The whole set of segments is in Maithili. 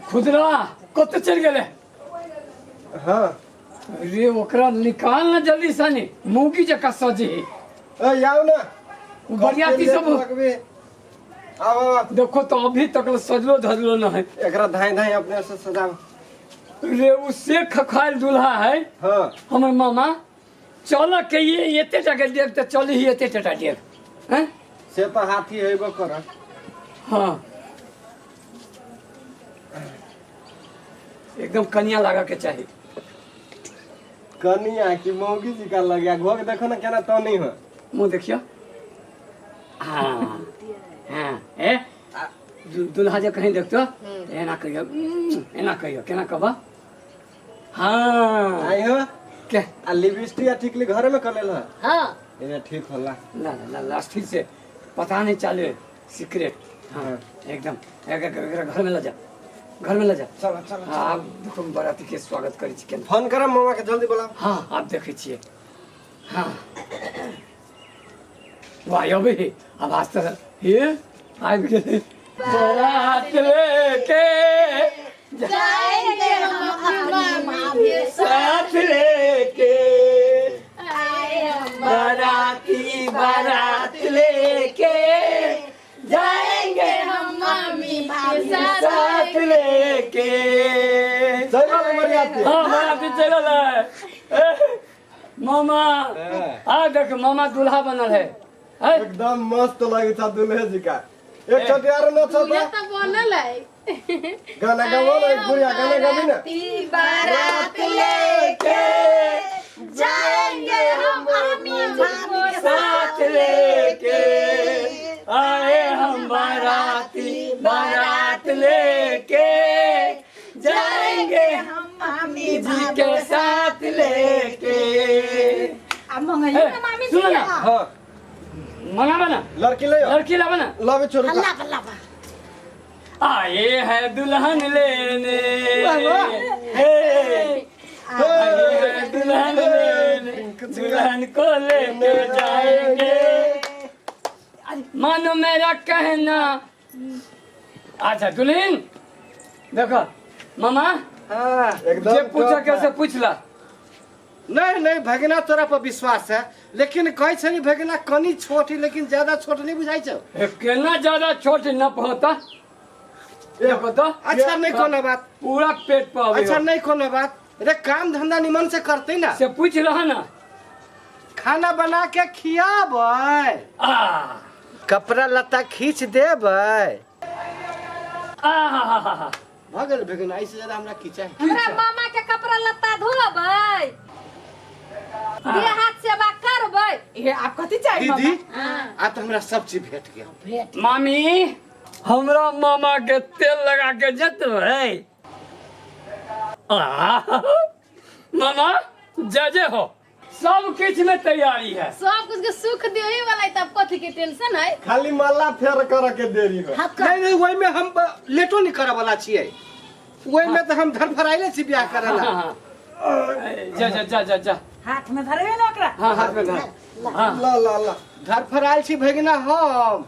खुदरा कतऽ चलि गेलै? हाँ। रे ओकरा निकाल ना जल्दी सनी, मौगी जकाँ सजी। ए आओ ना। उ बरियाती सब। लगबे। आओ आओ। देखो तो अभी तक सजलो धजलो न है। एकरा धाई धाई अपने से सजाओ। रे उ से खखायल दूल्हा है। हाँ। हमर मामा चल के ये एते टाका देख तो चल ही एते टाका देख हैं। से तो हाथी हेबो कर। हाँ एकदम कनिया लगा के चाहिए। कनिया की मौगी जी का लग गया घोक देखो ना केना तो नहीं हो। मुँह देखियो। हाँ हाँ ए दुल्हा जे कहीं देखतो तो एना कहियो, एना कहियो, केना कहबा? हाँ। आई हो। के? आ लिपस्टिक आ टिकली घरे में कर लेल है। हाँ। एने ठीक होला। ना ना ना लास्ट ठीक से पता नहीं चले सीक्रेट। हाँ, हाँ। एकदम एक एक एक घर में ले जा, घर में ले जा। चलो चलो। हाँ, आप देखो बराती के स्वागत करी छी केना। फोन करम मामा के जल्दी बोलाओ। हाँ आप देखै छियै। हाँ वाह अबे आवाज तऽ हे आबि गेलै। बारात लेके जाएंगे हम अपनी माँ के साथ लेके आए हम बाराती बारात लेके जाएंगे हम मामी के साथ साथ लेके। चल बरियाती। हाँ बाराती चल है। ए, मामा आ देख मामा दूल्हा बनल है। है? एकदम मस्त लगे था दूल्हे जी का। एक छोटी आर न छो दूल्हा तो बनल है। गाना गाओ ना एक बुढ़िया गाना गाबी ना। बारात लेके जाएंगे हम अपनी मामी के साथ लेके आए हम बाराती बारात लेके जाएंगे हम मामी जी के साथ लेके। आ मंगइयो ना मामी सुनो ना। हाँ मंगाबा ना लड़की ले आओ। लड़की लाबा ना। लावे छोरू का। हल्ला बल्ला बा। आए हैं दुल्हन लेने, हे, आए हैं दुल्हन लेने, दुल्हन को लेके जाएंगे। मानो मेरा कहना। अच्छा दुल्हन देखो मामा। हाँ। एकदम जे पूछा टॉप कैसे है। पूछला। नहीं नहीं भगिना तोरा पर विश्वास है, लेकिन कहै छै भगिना कनी छोट है, लेकिन ज्यादा छोट नहीं बुझाइ छौ। ए, केना ज्यादा छोट न पहुंचा देखो तो। अच्छा नहीं कोनो बात, पूरा पेट पर अच्छा नहीं कोनो बात। रे काम धंधा निमन से करते ना। से पूछ रहा ना। खाना बना के खियाबै, आ कपड़ा लत्ता खींच देबै। आ हा हा हा हा। भऽ गेल भगिना, एहिसँ ज्यादा हमरा की चाही। हमरा मामा के कपड़ा लत्ता धोबै, देह हाथ सेवा करबै। ए आप कथी चाही दीदी मामा? आ तऽ हमरा सब चीज भेट गेल। भेट। मामी हमरा मामा के तेल लगा के जतबै। आ मामा जय जय हो, सब किछ में तैयारी है। सब कुछ के सुख देही वाला है, तब कथी के टेंशन है? खाली माला फेर कर के देरी हो। हाँ, कर। नहीं नहीं ओहि में हम लेटो नहीं करऽ वाला छियै, ओहि में तऽ हम धरफराइले छी बियाह करे ला। हाँ, हाँ। जा जा जा जा जा। हाथ में धरबे ना ओकरा। हाँ हाथ में धर। हाँ। ला ला ला। धरफराइल छी भगिना हम।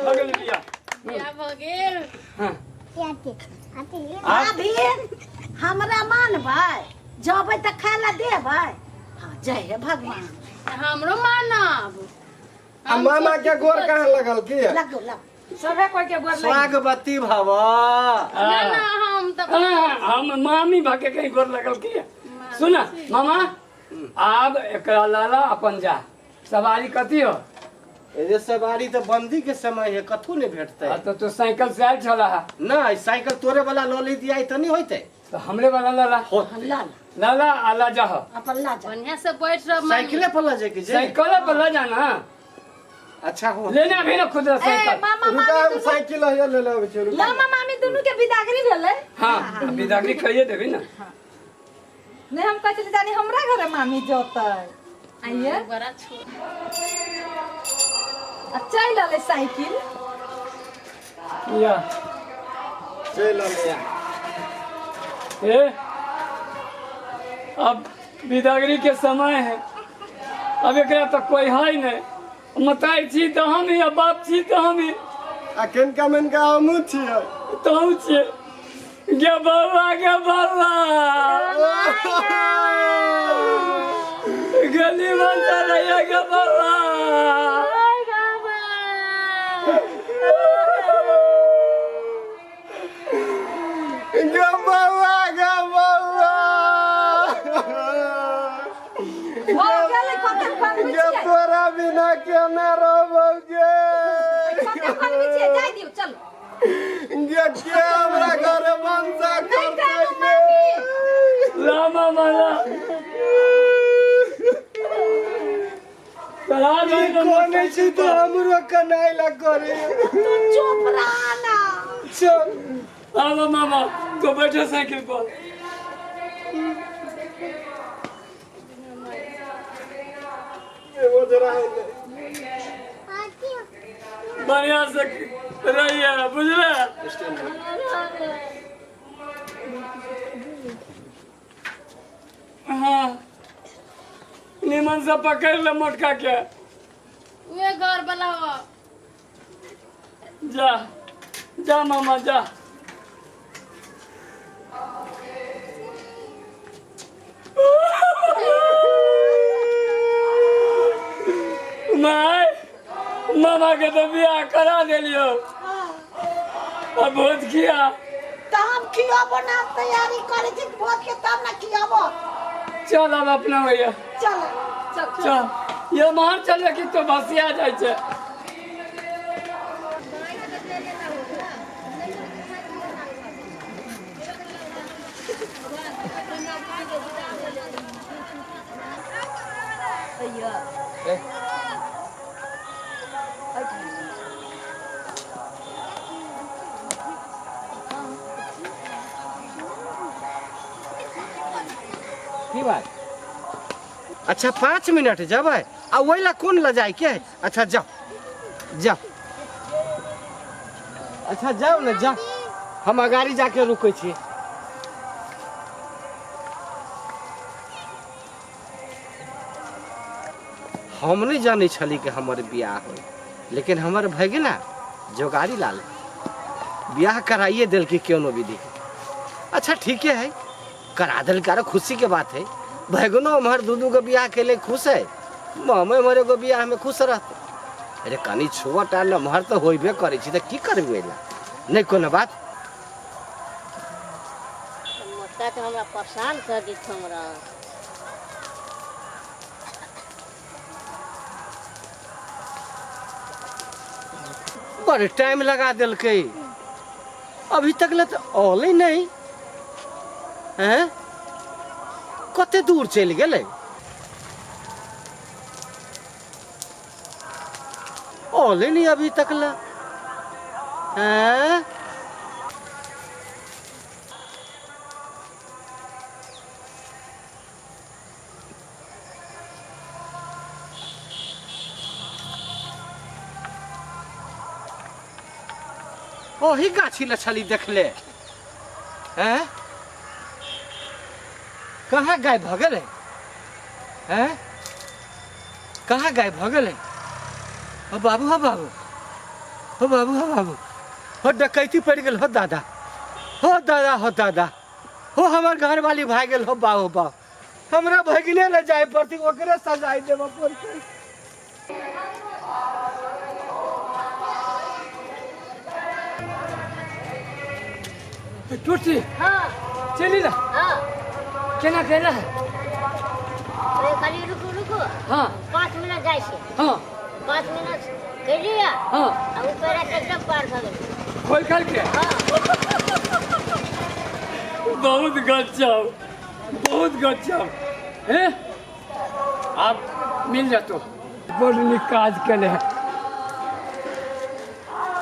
भऽ गेल बियाह। बियाह भऽ गेल। हाँ। अभी हमरा मानबै जबै तऽ खाय ला देबै। हाँ जय हे भगवान। हमरो मानब। आ मामा के गोर कहाँ लगल की? लगो लगो सबे कोई के गोर लगी। स्वागवती भव। ना ना हम तऽ हाँ, हम मामी भाके कहीं गोर लगल की? सुना मामा आब एकरा लाला अपन जा सवारी कथी हो? ए सवारी तऽ बंदी के समय है, कथू नहीं भेटतै। आ तो तू साइकिल से आयल छला हा। नहीं साइकिल तोरे वाला लऽ ली दिया तऽ नहीं होइतै। तो हमरे वाला लाला। होतै। ला ला। लाला आला जा हो। अपन ला जा। बढ़िया से बैठ रह मामी। साइकिले पर लऽ जाइके छै। साइकिल पर ला जाना। अच्छा हो। लेना भी ना खुदरा ए साइकिल। मामा रुका मामी हम दुनू साइकिल है ले ले छे रुका। मामा मामी दुनू के बिदागरी भेलै। हाँ बिदागरी कहिए देबी ना। नहीं हम कहै छली जानी हमरा घरे मामी जोतै। आइए। बड़ा छोट। आ चलि अलै साइकिल। या चल ले। ए अब बिदागरी के समय है, अब एकरा तो कोई है नहीं। मताई छी तो हम ही, बाप छी तो हम ही। आ केनका मेनका हमहूँ छियै। तहु छियै गे बौआ, गे बौआ, गली मन चलैया गे बौआ। गे बौआ, गे बौआ, भऽ गेलै, कते कनबै गे छियै? तोरा बिना केना रहबौ गे? कते कनबै छियै? जाय दियौ, चलू। गे के हमरा घरे भनसा नहि करतै कानू गे? मामी। ला मामा ला, चला ई कोने छी तऽ हमरो कनाइ ला करे। तू चुप रह ना। चल। आवा मामा, तो बैठो साइकिल पर। एगो जरा होलै। बढ़िया से रहिए, बुझले? हाँ, निमन से पकड़ ले मोटका के। उहे घर वाला हो। जा जा मामा जा। माय, मामा के तो बियाह करा देलियो, अब भोज किया? तऽ हम खियाबो ना, तैयारी करै छी भोज के, तब ना खियाबो। चल अब अपना भैया। चल। चल। चल, ये मार चले कि तो बसिया जाइ छै। की बात? अच्छा 5 मिनट जबै आ ओहि ला कोन लजाय के है? अच्छा जाओ जाओ, अच्छा जाओ ने जाओ, हम अगाड़ी जाके रुकै छी। हम नहीं जानै छली कि हमर बियाह होय, लेकिन हमर भगिना जोगारी लाल बियाह कराइए देलकी कोनो विधि के। अच्छा ठीके है, करा देलकै, आरो खुशी के बात है। भैगनो उम्हर दू दू गो बियाह के लिए खुश है, मामे उम्हर एगो बियाह में खुश रहते। अरे कनी छोट आ नमहर तऽ होइबे करै छी, तऽ की करबै एला? नहि कोनो बात। मोटका तऽ हमरा परेशान कर देत हमरा। बड़े टाइम लगा देलकै, अभी तक ले तऽ औलै नहीं हैं, कते दूर चलि गेलै? औलै नहीं अभी तक ले हैं। ओही गाछी ले छली देखले हैं, कहाँ गायब भऽ गेलै हैं? कहाँ गायब भऽ गेलै? हो बाबू, हो बाबू, हो बाबू, हो बाबू, हो डकैती पड़ि गेल, हो दादा, हो दादा, हो दादा, हो हमर घरवाली भागि गेल, हो बाबू, हो बाबू, हमरा भगिने ले जाय पड़तै, ओकरे सजाय देबऽ पड़तै। टूटी। हाँ। चली ला। हाँ। केना केना है? अरे खाली रुकू रुकू। हाँ। 5 मिनट जाइ छै। हाँ। 5 मिनट कैलियै। हाँ। आ ओ पैरा के एकदम पार भऽ गेलै। खोल खाल के। हाँ। बहुत गजब, बहुत गजब हैं, आप मिल जातो। बड़ नीक काज केले है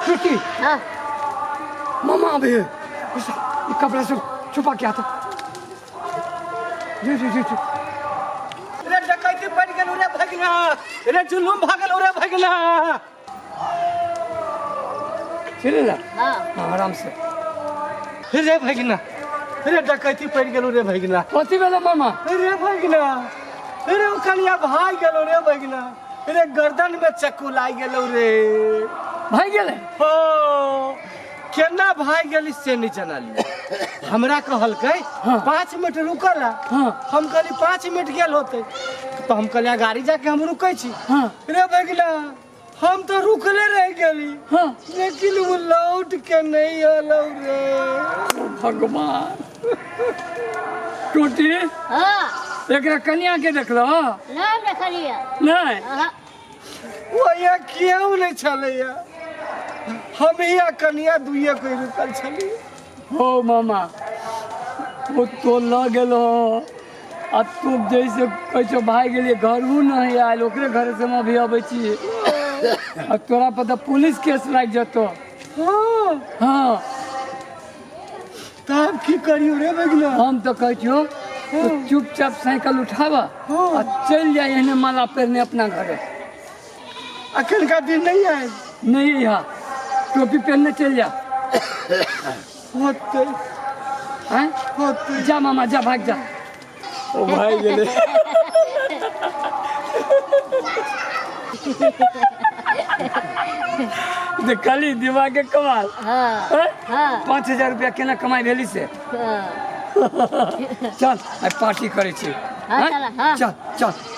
टूटी। हाँ। मामा अभी है, ये कपड़ा सब छुपा के आता। जी जी जी जी। रे डकैती पड़ि गेल रे भगिना, रे जुलुम भऽ गेल रे भगिना। चले ला। हाँ। हाँ, आराम से। रे भगिना, रे डकैती पड़ि गेल रे भगिना। कथी भेलै मामा? रे भगिना, रे ओ कनिया भागि गेल रे भगिना, रे गर्दन में चक्कू लागि गेल रे। भागि गेलै? हो। केना भागि गेली से नहि जानलियै। हमरा कहलकै हाँ। 5 मिनट रुकल। हाँ। हम कहली 5 मिनट गेल होते, तो हम कहलियै गाड़ी जाके हम रुकै छी। रे भगिना, हम तो रुकले रह गेली। लेकिन वो लौट के नहीं आलो रे। भगवान, टोटी। हाँ। एकरा कनिया के देखलो? नहि देखलियै। नहीं? हाँ। वो यहाँ क्यों नहीं छलैया, हम ही आ कनिया दुइये कोई रुकल छली। हो मामा, वो तो ल गेलो आ तू जैसे कहै छौ भागि गेलियै, घरो नहीं आयल। ओकरे घर से हम अभी अबै छी आ तोरा पर तऽ पुलिस केस लागि जेतो। हाँ। हाँ। तब की करियो रे भगिना? हम तऽ कहै छियौ तो चुपचाप साइकिल उठाब आ चलि जाय एहने माला पहिरने अपना घरे। अखन का दिन नहीं आयल? नहीं, यहाँ टोपी पहनने चलि जा। होते। हैं? होते। जा मामा, जा, भाग जा। ओ भागि गेलै। देखली दिमाग के कमाल? हाँ। हैं? हाँ। 5,000 रुपया केना कमाई भेली से। हाँ। चल, आइ पार्टी करै छी। हाँ, हैं? चल, हाँ। चल चल।